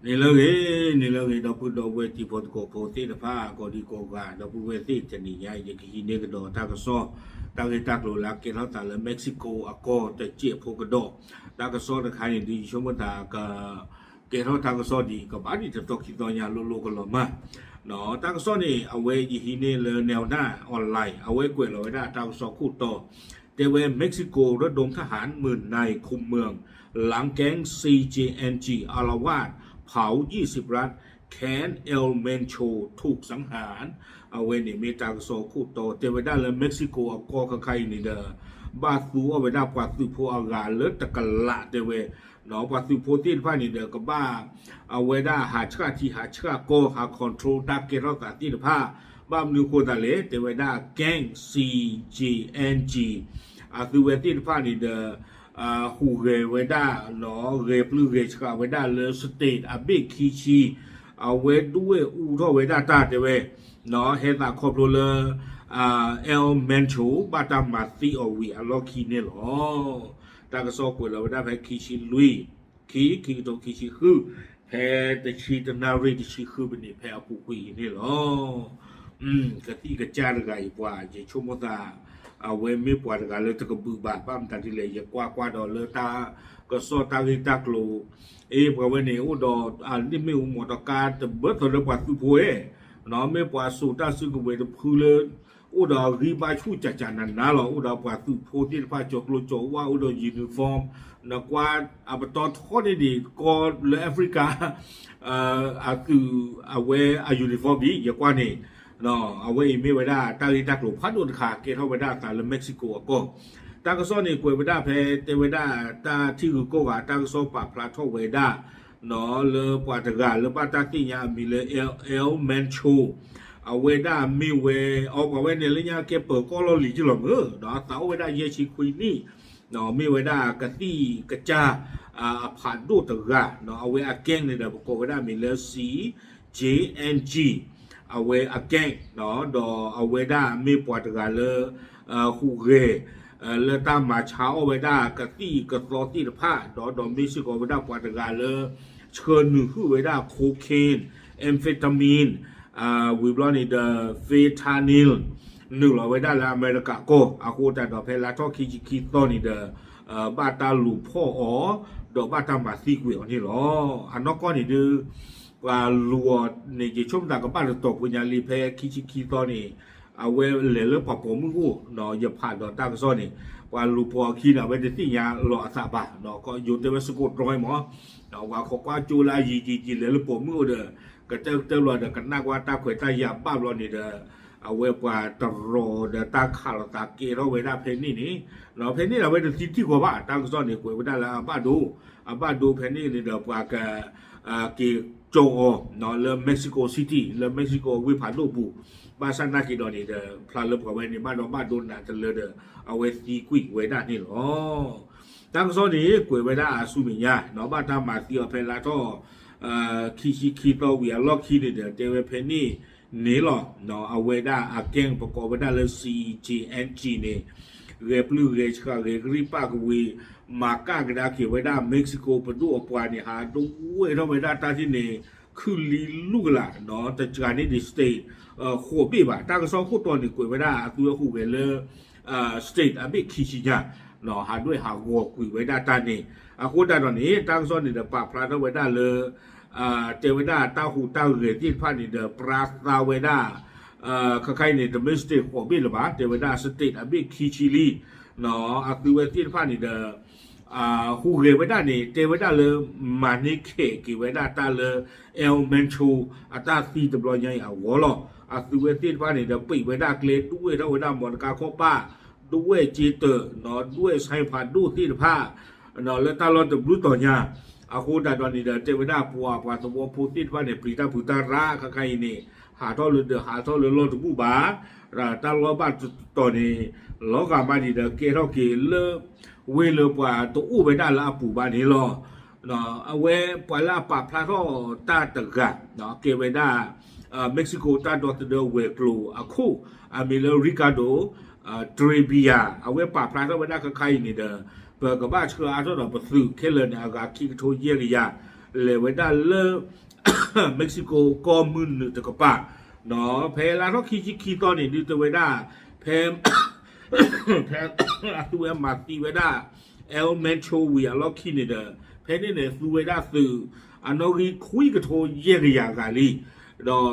န့ၣ်လၢဂ့ၤ, န့ၣ်လၢဂ့ၤ ဒီပုၢ်ဒီဝဲၢ်တံၤဖိသကိးဖိသ့ၣ်တဖၣ် ကိးဒံကိးဂၤ ဒီပုၢ်ဝဲၢ်သ့ၣ်တနံၤညါ ယကဟံးန့ၢ်ကဒီးတၢ်ကစီၣ် တၢ်ဂ့ၢ်တၢ်ကျိၤလၢကဲထီၣ်သးလၢ Mexico အကီၢ်တစဲးဖိကဒီး တၢ်ကစီၣ်တခါန့ၣ် ဒ်ယဆိကမိၣ်သးက ကဲထီၣ်တၢ်ကစီၣ်ဒ်အံၤ ကဘၣ်ဒံးတသီခံသီညါလိၤလိၤကလီၤမၢ် တၢ်ကစီၣ်န့ၣ် အဝဲယဟံးန့ၢ်လၢ Nelda Online အဝဲကွဲးလီၤဝဲဒၣ်တၢ်ကစီၣ်ခိၣ်တီ တဲဝဲ Mexico ระดมทหารหมื่นนายคุมเมือง หลังแก๊งซีเจเอ็นจีอาละวาดเผายี่สิบรัฐ แค้น El Mencho ถูกสังหาร အဝဲန့ၣ်မ့ၢ်တၢ်ကစီၣ်ခိၣ်တီ တဲဝဲဒၣ်လၢ Mexico အကီၢ်ခဲခါအံၤန့ၣ်ဒီး ဘၣ်သူအီၣ်ဝဲဒၣ်ပှၤသုးဖိအဂၤလၢတကလးတဲဝဲ ပှၤသုးဖိသ့ၣ်တဖၣ်န့ၣ်ဒီး ကဘၣ်အဝဲဒၣ်ဟးဆှၣ်ထံဟးဆှၣ်ကီၢ် ဟး control တၢ်ကဲထီၣ်သးသ့ၣ်တဖၣ် ဘၣ်မနုၤအဃိသတးလဲၣ် တဲဝဲဒၣ် gang C J N G အသုဝဲသ့ၣ်တဖၣ်န့ၣ်ဒီး ဟူးဂဲၤဝဲဒၣ် ဂဲၤပျုၢ်ဂဲၤဆှးဝဲဒၣ်လၢ state အဘ့ၣ်ခံဆံ အဝဲဒွဲၣ်အူထီၣ်ဝဲဒၣ်တၢ်တဲဝဲ ဟဲသးခီဖျိလၢ El Mencho ဘၣ်တၢ်မၤသံအီၤဝံၤအလီၢ်ခံန့ၣ်လီၤ. တၢ်ကစီၣ်ကွဲးလီၤဝဲဒၣ်ဖဲခံဆံလွံၢ် ခံ ခံကထိခံဆံဃု ဖဲတဆံတနၣ်ရံၣ်တဆံဃုပနံးဖဲအပူၤကွံာ်အံၤန့ၣ်လီၤ. ကသံၣ်ကစၢ်တဂၤအံၤပှၤ ယဆိကမိၣ်သး အဝဲမ့ၢ်ပှၤတဂၤလၢတကဘုးဘၣ် ဘၣ်မတၤဒ်လဲၣ် ယကွၢ်ကွၢ်ဒီးလၢတၢ်ကစီၣ်တၢ်ဂ့ၢ်တၢ်ကျိၤ အ့ ပှၤဝဲန့ၣ် အိၣ်ဒီးအလ့ၣ်မ့ၣ်အူမီၢ်တကါတဘၢၣ်သီလၢပှၤသုးဖိဧဲ မ့ၢ်ပှၤစိာ်တၢ်စုကဝဲၤတဖုလၢ အိၣ်ဒီးအဂံၢ်ဘါဆူၣ်ကၠးကၠးနးနးလီၤ အိၣ်ဒီးပှၤသုးဖိသ့ၣ်တဖၣ် ကၠီၤကျိၤကၠီၤဝါ အိၣ်ဒီး uniform နကွၢ်အပတီၢ်ထီန့ၣ်ဒံး ကီၢ်လၢ Africa အသုးအဝဲအ uniform ဒံး ယကွၢ်န့ၣ် အဝဲအံၤမ့ၢ်ဝဲဒၣ်တၢ်ဂ့ၢ်တၢ်ကျိၤဖးဒိၣ်တခါ ကဲထီၣ်ဝဲဒၣ်အသးလၢ Mexico အကီၢ် တၢ်ကစီၣ်န့ၣ် ကွဲးဝဲဒၣ်ဖဲတဲဝဲဒၣ်တၢ်ထံဂုၤကီၢ်ဂၤ တၢ်ကစီၣ်ပာ်ဖျါထီၣ်ဝဲဒၣ် လၢပှၤတဂၤလၢဘၣ်တၢ်သ့ၣ်ညါအမံၤလၢ El Mencho အဝဲဒၣ်မ့ၢ်ဝဲ အီပှၤဝဲန့ၣ်လၢညါကဲပၢၤကီၢ်လီၢ်လံၤက့လီၤမ့ၢ် ဒီးသးအိၣ်ဝဲဒၣ်ယဲၢ်ဆံခွံနံၣ် မ့ၢ်ဝဲဒၣ်ကသံၣ်ကစၢ်အဖးဒိၣ်တဂၤ အဝဲအ gang န့ၣ်ဒီး ပကိးဝဲဒၣ်မံၤလၢ C J N G အဝဲအ gang ဒီးအဝဲဒၣ်မ့ၢ်ပှၤတဂၤလၢ ဟူးဂဲၤ လၢတၢ်မၤဆါအီၣ်ဝဲဒၣ်ကသံၣ်ကသီသ့ၣ်တဖၣ် ဒီးဒီးမ့ၢ်စ့ၢ်ကီးဝဲဒၣ်ပှၤတဂၤလၢ ဆှၢနုာ်ဟုၣ်ဝဲဒၣ် cocaine, amphetamine ဝံၤဘျီန့ၣ်ဒီး fentanyl နုာ်လီၤဝဲဒၣ်လၢအမဲရကၤကီၢ် အဃိသတးဒီးဖဲလါထီၣ်ခံဆံခံသီန့ၣ်ဒီး ဘၣ်တၢ်လူၤဖီၣ်အီၤ ဒီးဘၣ်တၢ်မၤသံကွံာ်အီၤန့ၣ်လီၤ. အနီၢ်ကီၢ်န့ၣ်ဒုး ပှၤလူၤအီၤန့ၣ် ယဆိကမိၣ်သးကဘၣ်တတီၤဖိညါလံဖဲခံဆံခံသီန့ၣ် အဝဲလဲၤလၢပှၤပိာ်မုၣ်အိၣ် ယဖးဒီးတၢ်ကစီၣ်န့ၣ် ပှၤလူၤပိာ်အခံန့ၣ် အဝဲတသ့ၣ်ညါလီၤအသးဘၣ် ယိၤတဲဝဲစကိးတြီမး ပှၤခိးကွၢ်ကၠိလၢအယံၤယံၤယံၤလဲၤလၢပိာ်မုၣ်အိၣ်ဒီး ကတၢၢ်ကတၢၢ်ဘျီဒီး ကနၣ်ကွၢ်တၢ်ခွဲးတၢ်ယာ်ဘၣ်ဘျီန့ၣ်ဒီး အဝဲပှၤတရီဒီးတၢ်ခးလိာ်သးကဲထီၣ်ဝဲဒၣ်ဖဲန့ၣ်န့ၣ် ဖဲန့ၣ်ဒီးအဝဲတသံတံၢ်ဃီဘၣ် တၢ်ကစီၣ်န့ၣ် ကွဲးဝဲဒၣ်လၢအဘၣ်ဒိ အဘၣ်ဒိဖဲန့ၣ်န့ၣ်ဒီးပှၤက က့ၤကၠီအီၤ လၢ Mexico City လၢ Mexico အဝ့ၢ်ဖးဒိၣ်ပူၤ ဘၣ်ဆၣ်နာ်က့ၤဒီးန့ၣ်ဒီး ဖျါလၢပှၤဝဲန့ၣ် ဘၣ်ဒီးဘၣ်ဒိနးတလၢဒီး အဝဲသံကွံာ်ဝဲဒၣ်န့ၣ်လီၤ. တၢ်ကစီၣ်န့ၣ် ကွဲးဝဲဒၣ်အဆူမဲာ်ညါ ဘၣ်တၢ်မၤသံအီၤဖဲလါထီၣ် ခံဆံခံသီဝံၤအလီၢ်ခံန့ၣ်ဒီး တဲဝဲဖဲန့ၣ်န့ၣ်လီၤ. အဝဲဒၣ်အ gang ပကိးဝဲဒၣ်လၢ C J N G န့ၣ် ဂဲၤပျုၢ်ဂဲၤဆှးဂဲၤကရံၣ်ပၣ်ကဝ့ၤ မၤကၣ်ကဒါက့ၤဝဲဒၣ် Mexico ပဒိၣ်အပှၤန့ၣ် ဟးဒွဲၣ်ထီၣ်ဝဲဒၣ်တၢ်ထံၣ်န့ၣ် ခုလံလူၢ်ကလာ် တစှၤန့ၣ်ဒံး state ဃိးဘ့ၣ်ဘၣ် တၢ်ကစီၣ်ခိၣ်တီန့ၣ် ကွဲးဝဲဒၣ်အသုဝဲဟူးဂဲၤလၢ state အဘ့ၣ်ခံဆံညါ ဟးဒွဲၣ်ဟးဂီၤကွံာ်ဝဲဒၣ်တၢ်န့ၣ် အဃိသတးဒီးန့ၣ် တၢ်ကစီၣ်န့ၣ်ဒီးပာ်ဖျါထီၣ်ဝဲဒၣ်လၢ တဲဝဲဒၣ်တၢ်ဟူးတၢ်ဂဲၤသ့ၣ်တဖၣ်န့ၣ်ဒီး ပြါသါဝဲဒၣ် ခဲခါအံၤန့ၣ် တမ့ၢ် state ဃိးဘ့ၣ်လၢၤဘၣ် တဲဝဲဒၣ် state အဘ့ၣ်ခံဆံလံ အသုဝဲသ့ၣ်တဖၣ်န့ၣ်ဒီး ဟူးဂဲၤဝဲဒၣ်န့ၣ် တဲဝဲဒၣ်လၢ မၤန့ၢ်ခဲးက့ၤဝဲဒၣ်တၢ်လၢ El Mencho အတၢ်သံတဘျီညါအံၤအဂီၢ်လီၤ. အသုဝဲသ့ၣ်တဖၣ်န့ၣ်ဒီး ပံးဝဲဒၣ်ကျဲ ဒွဲၣ်ထီၣ်ဝဲဒၣ်မီတကါခီၣ်ပၢ် ဒွဲၣ်စ့တၢး ဒွဲၣ်ဆဲဖးဒိၣ်သ့ၣ်တဖၣ် လၢတၢ်လီၢ်တဘျုးတီၤညါ အဃိသတးဒီးန့ၣ်ဒီး တဲဝဲဒၣ်ပှၤပှၤသဝီဖိသ့ၣ်တဖၣ်န့ၣ် ပျံၤတၢ်ဖုးတၢ်ရၣ် ခဲခါအံၤန့ၣ် ဟးထီၣ်လၢဒီးဟးထီၣ်လၢလီၢ်တဘူၣ်ဘၣ် တၢ်လီၢ်ဘၣ်တတီၤန့ၣ် လီၤဂာ်မးဒံးဒီး ကဲထီၣ်က့ၤလၢ ဝ့ၢ်လၢပှၤတအိၣ်ဝဲဒၣ်လၢအပူၤဘၣ်န့ၣ်လီၤ. အဝဲပှၤလၢအပာ်ဖျါထီၣ်တၢ်တဂၤ ကဲဝဲဒၣ် Mexico တၢ်ဒီသဒၢဝဲၤကျိၤအခိၣ် အမံၤလၢ Ricardo Trebia အဝဲပာ်ဖျါထီၣ်ဝဲဒၣ်ခဲခါအံၤန့ၣ်ဒီး ပကဘၣ်ဆှၢအါထီၣ်ဒီးပသုးခဲလၢာ်န့ၣ် အဂၤခံကထိယဲၢ်ကယၤ လဲၤဝဲဒၣ်လၢ Mexico ကီၢ်မုၢ်နုာ်တကပၤ, ဖဲလါထီၣ်ခံဆံခံသီန့ၣ် ဒုးတဲဝဲဒၣ် ဖဲ ဖဲအသုဝဲမၤသံဝဲဒၣ် El Mencho ဝံၤအလီၢ်ခံန့ၣ်ဒီး ဖဲန့ၣ်န့ၣ် သူဝဲဒၣ်သုး အနီၣ်ဂံၢ်ခွံကထိယဲၢ်ကယၤဂၤလံ, ဒီး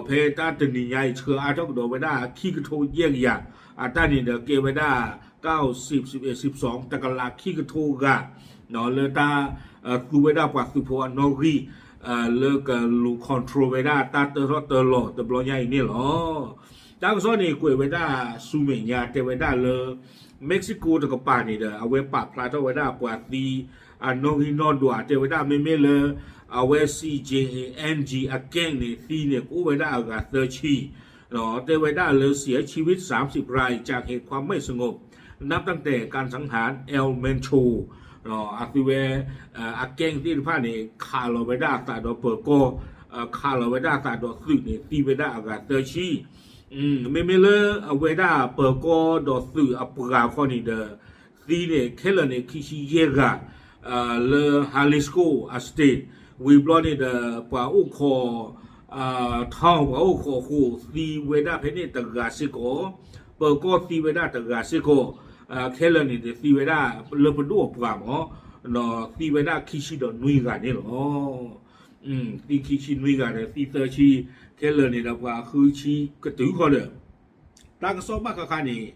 ဖဲတၢ်တနံၤညါအံၤ ဆှၢအါထီၣ်ကဒီးဝဲဒၣ်ခံကထိယဲၢ်ကယၤ, အတၢ်န့ၣ်ဒီးကဲဝဲဒၣ် ကအိၣ်စံးစံးစီ တကလးခံကထိဂၤ လၢတၢ် သူဝဲဒၣ်ပှၤသုးဖိအနီၣ်ဂံၢ် လၢကလူၤ control ဝဲဒၣ်တၢ်တၢထီၣ်တၢလီၤတဘျီညါအံၤန့ၣ်လီၤ. တၢ်ကစီၣ်န့ၣ် ကွဲးဝဲဒၣ်ဆူမဲာ်ညါ တဲဝဲဒၣ်လၢ Mexico တကပၤန့ၣ်ဒီး အဝဲပာ်ဖျါထီၣ်ဝဲဒၣ်ပှၤသံ အနီၣ်ဂံၢ်နီၣ်ဒွး တဲဝဲဒၣ်မ့မ့ၢ်လၢ အဝဲ C J N G အ gang န့ၣ် သံန့ၣ် ကအိၣ်ဝဲဒၣ်အဂၤသၢဆံ တဲဝဲဒၣ်လၢ เสียชีวิตสามสิบรายจากเหตุความไม่สงบนับตั้งแต่การสังหาร El Mencho အသုဝဲ အ gang သ့ၣ်တဖၣ်န့ၣ် ခးလီၤဝဲဒၣ်အသးဒီးပၢၤကီၢ်, ခးလီၤဝဲဒၣ်အသးဒီးသုးန့ၣ် သံဝဲဒၣ်အဂၤသၢဆံ, မ့မ့ၢ်လၢအဝဲဒၣ်ပၢၤကီၢ်ဒီးသုးအပှၤခီန့ၣ်ဒီး သံန့ၣ် ခဲလၢာ်န့ၣ် ခံဆံယဲၢ်ဂၤ လၢ Jalisco အ state ဝံၤဘျီန့ၣ်ဒီး ပှၤအိၣ်ခိး ထီၣ် ပှၤအိၣ်ခိးဃိး သံဝဲဒၣ်ဖဲန့ၣ်တဂၤစ့ၢ်ကီး, ပၢၤကီၢ်သံဝဲဒၣ်တဂၤစ့ၢ်ကီး, ခဲလၢာ်န့ၣ်ဒီးသံဝဲဒၣ်လၢပဒိၣ်အပှၤမး, သံဝဲဒၣ်ခံဆံဒီးနွံဂၤန့ၣ်လီၤ. သံခံဆံနွံဂၤဒီးသံသၢဆံ, ခဲလၢာ်န့ၣ်ဒီးပှၤဃုဆံကတုၤဃီဒီး တၢ်ကစီၣ်ဘၣ်ဃးဃးန့ၣ်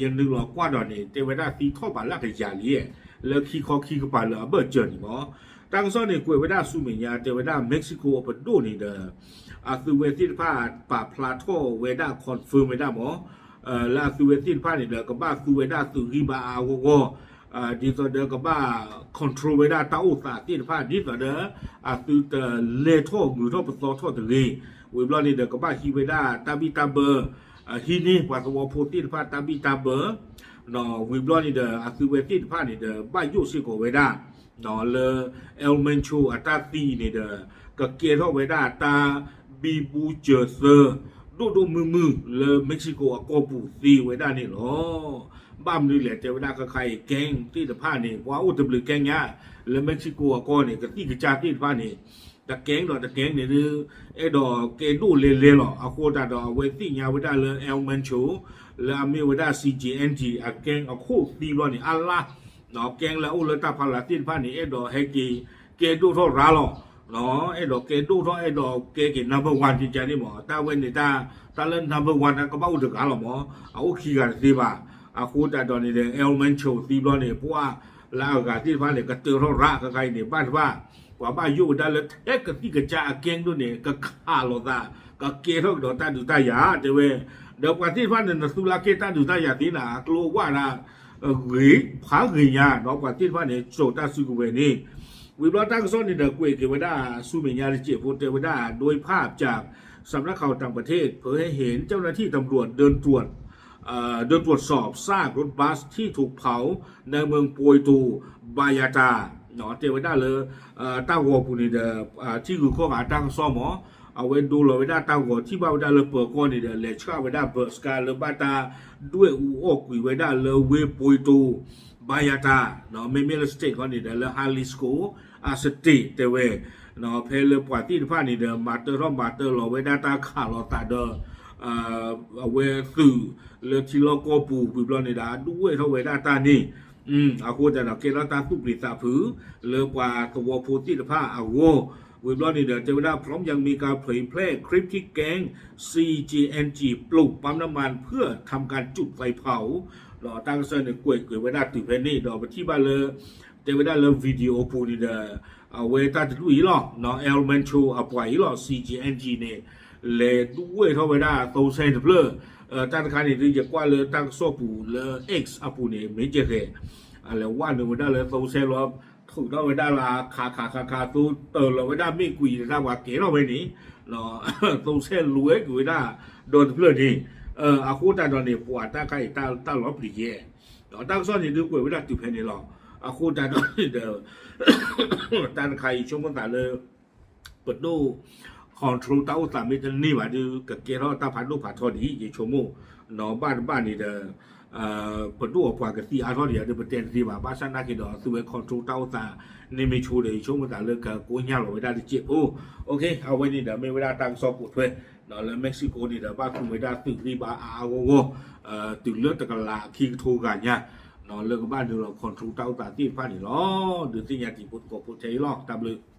ယနုာ်လီၤကွၢ်ဒီးန့ၣ် တဲဝဲဒၣ်သံထီၣ်ဘးလၢကယၤလံ, လၢခံခီခံကပၤလၢအဘၢၣ်စၢၤန့ၣ်မး. တၢ်ကစီၣ်န့ၣ် ကွဲးဝဲဒၣ်ဆူမဲာ်ညါ တဲဝဲဒၣ် Mexico အပဒိၣ်န့ၣ်ဒီး အသုဝဲသ့ၣ်တဖၣ်ပာ်ဖျါထီၣ်ဝဲဒၣ် confirm ဝဲဒၣ်မး, လၢအသုဝဲသ့ၣ်တဖၣ်န့ၣ်ဒီး ကဘၣ်သူဝဲဒၣ်သုးဂံၢ်ဘါအါအါဂီၢ်ဂီၢ် ဒ်သိးဒီးကဘၣ် control ဝဲဒၣ်တၢ်အိၣ်သးသ့ၣ်တဖၣ် ဒ်သိးဒီး အသုတလဲၤထီၣ်ဂုၤထီၣ်ပသီထီၣ်တဂ့ၤ, ဝံၤဘျီန့ၣ်ဒီး ကဘၣ်ဟံးဝဲဒၣ်တၢ်ဘံၣ်တၢ်ဘၢ, ဟံးန့ၢ်ပှၤသဝီဖိသ့ၣ်တဖၣ်တၢ်ဘံၣ်တၢ်ဘၢ, ဝံၤဘျီန့ၣ်ဒီး အသုဝဲသ့ၣ်တဖၣ်န့ၣ်ဒီး ဘၣ်ယိၣ်စ့ၢ်ကီးဝဲဒၣ် လၢ El Mencho အတၢ်သံအံၤန့ၣ်ဒီး ကကဲထီၣ်ဝဲဒၣ်တၢ်ဘံဘူစၢၤသၢ ဒိၣ်ဒိၣ်မုၢ်မုၢ်လၢ Mexico အကီၢ်ပူၤသ့ဝဲဒၣ်န့ၣ်လီၤ. ဘၣ်မနုၤလဲၣ် တဲဝဲဒၣ်ခဲခါအံၤ gang သ့ၣ်တဖၣ်န့ၣ် ပှၤအိၣ်တဘျုး gang ညါ လၢ Mexico အကီၢ်န့ၣ် ကသံၣ်ကစၢ်သ့ၣ်တဖၣ်န့ၣ် တ gang ဒီးတ gang န့ၣ် အဲၣ်ဒိးကဲဒိၣ်လဲၤလဲၤလီၤ. အဃိသတးဒီး အဝဲသ့ၣ်ညါဝဲဒၣ်လၢ El Mencho လၢအမ့ၢ်ဝဲဒၣ် C J N G အ gang အခိၣ်သံဘျီန့ၣ် အါလါ gang လၢအအိၣ်လၢတၢ်ဖီလာ်သ့ၣ်တဖၣ်န့ၣ် အဲၣ်ဒိးဟဲက့ၤကဲဒိၣ်ထီၣ်ရၤလီၤ. အဲၣ်ဒိးကဲဒိၣ်ထီၣ် အဲၣ်ဒိးကဲက့ၤ number one ကကန့ၣ်မး တၢ်ဝဲန့ၣ် တၢ်လၢ number one ကဘၣ်အိၣ်တဂၤလီၤမး, အအိၣ်ခံဂၤတသ့ဘၣ်. အဃိသတးဒီးန့ၣ်ဒီး El Mencho သံဘျီန့ၣ် ပှၤလၢအဂၤသ့ၣ်တဖၣ်န့ၣ် ကတၢထီၣ်ရၤခဲခါအံၤန့ၣ် ဘၣ်တဘၣ် ပှၤဘၣ်ယိၣ်ဝဲဒၣ်လၢထဲကသံၣ်ကစၢ်အ gang ဒိၣ်န့ၣ် ကခးလိာ်သး ကကဲထီၣ်ကဒီးတၢ်ဒုးတၢ်ယၤ တဲဝဲ, ဒီးပှၤသ့ၣ်တဖၣ်န့ၣ် နသူလၢကဲတၢ်ဒုးတၢ်ယၤသ့နၤ အကျိအဝဲဒၣ် ဂ့ၤဖးဂ့ၤညါ ဒီးပှၤသ့ၣ်တဖၣ်န့ၣ် စိာ်တၢ်စုကဝဲၤန့ၣ်, ဝံၤဘျီတၢ်ကစီၣ်န့ၣ်ဒီး ကွဲးက့ၤဝဲဒၣ်ဆူမဲာ်ညါတစဲးဖိ တဲဝဲဒၣ် โดยภาพจากสำนักข่าวต่างประเทศ เผยให้เห็นเจ้าหน้าที่ตำรวจเดินตรวจ เอ่อ เดินตรวจสอบซากรถบัสที่ถูกเผาในเมือง Puerto Vallarta တဲဝဲဒၣ်လၢ တၢ်ဂီၤပူၤန့ၣ်ဒီး ထံဂုၤကီၢ်ဂၤတၢ်ကစီၣ်မး, အဝဲဒိလီၤဝဲဒၣ်တၢ်ဂီၤထံၣ်ဘၣ်ဝဲဒၣ်လၢပၢၤကီၢ်န့ၣ်ဒီး လဲၤဆှၣ်ဝဲဒၣ် bus ကါလၢဘၣ်တၢ်ဒွဲၣ်အူအီၣ်ကွံာ်ဝဲဒၣ်လၢဝ့ၢ် Puerto Vallarta မ့မ့ၢ်လၢ state ခီန့ၣ်ဒီး လၢ Jalisco အ state တဲဝဲ, ဖဲလၢပှၤသ့ၣ်တဖၣ်န့ၣ်ဒီး မၤတၢထီၣ်မၤတၢလီၤဝဲဒၣ်တၢ်ခးလိာ်သးဒီး အဝဲသုးလၢထံလီၢ်ကီၢ်ပူၤ ဝံၤဘျီန့ၣ်ဒီး အဒွဲၣ်ထီၣ်ဝဲဒၣ်တၢ်န့ၣ်, အဃိသတးဒီး ကဲထီၣ်တၢ်သူၣ်ပျံၤသးဖုး လၢပှၤသဝီဖိသ့ၣ်တဖၣ်အဂီၢ်, ဝံၤဘျီန့ၣ်ဒီး တဲဝဲဒၣ် พร้อมยังมีการเผยแพร่คลิปที่แก๊ง ซีเจเอ็นจี ปลุกปั๊มน้ำมันเพื่อทำการจุดไฟเผา ဒီးတၢ်ကစီၣ်န့ၣ် ကွဲးကွဲးဝဲဒၣ်တုၤဖဲန့ၣ် ဒီးပထံၣ်ဘၣ်လၢ တဲဝဲဒၣ်လၢ video ပူၤန့ၣ်ဒီး အဝဲတၢ်တဒူၣ်အံၤလီၤ, El Mencho အပှၤအံၤလီၤ C J N G န့ၣ် လဲၤဒွဲၣ်ထီၣ်ဝဲဒၣ်သိဆဲတဖျၢၣ်, တၢ်တခါန့ၣ်ဒုး ယကွၢ်လၢတၢ်ကစီၣ်ပူၤလၢ X အပူၤန့ၣ် မ့ၢ်ကဲဃဲၤ အလဲၤဝးနုာ်ဝဲဒၣ်လၢသိဆဲလီၤ, ထုးထီၣ်ဝဲဒၣ်လၢခးခးခးခးသိ တၢၤလီၤဝဲဒၣ်မ့ၣ်ကွံာ်တၢ်ပှၤကဲထီၣ်ဝဲန့ၣ်, သိဆဲလွဲကွံာ်ဝဲဒၣ်ဒီတဖျၢၣ်န့ၣ်, အဃိသတးဒီးန့ၣ် ပှၤတၢ်ခါအံၤတၢ်လီၤပျံၤယဲၢ်, ဒီးတၢ်ကစီၣ်န့ၣ်ဒုးကွဲးဝဲဒၣ်တုၤဖဲန့ၣ်လီၤ. အဃိသတးဒီးန့ၣ်ဒီး တၢ်တခါအံၤဆိကမိၣ်သးလၢ ပဒိၣ် control တၢ်အိၣ်သးမ့ၢ်တန့ၢ်ဘၣ်ဒီး ကကဲထီၣ်တၢ်ဖးဒိၣ်ဖးထီဒ်အံၤ ယဆိကမိၣ်, နီၢ်ဘၣ်တဘၣ်န့ၣ်ဒီး ပဒိၣ်အပှၤကသံၣ်အါထီၣ်ဒံးဧါဒီး ပတဲတသ့ဘၣ်. ဘၣ်ဆၣ်နာ်က့ဒီး သုဝဲ control တၢ်အိၣ်သးန့ၣ်မ့ၢ်ဆိဒီး ယဆိကမိၣ်သးလၢကကိညၢ်လီၤဝဲဒၣ်တစဲးဖိ. အဝဲန့ၣ်ဒီးမ့ၢ်ဝဲဒၣ်တၢ်ကစီၣ်ပိာ်ထွဲ လၢ Mexico န့ၣ်ဒီး ဘၣ်ဃုာ်ဝဲဒၣ်သုးဂံၢ်ဘါအါအါဂီၢ်ဂီၢ် တုၤလၢတကလးခံကထိဂၤညါ လၢကဘၣ်နုာ်လီၤ control တၢ်အိၣ်သးသ့ၣ်တဖၣ်န့ၣ်လီၤ. ဒုးသ့ၣ်ညါတံၤဖိသကိးဖိထဲအံၤလီၤ. တၢ်ဘျုး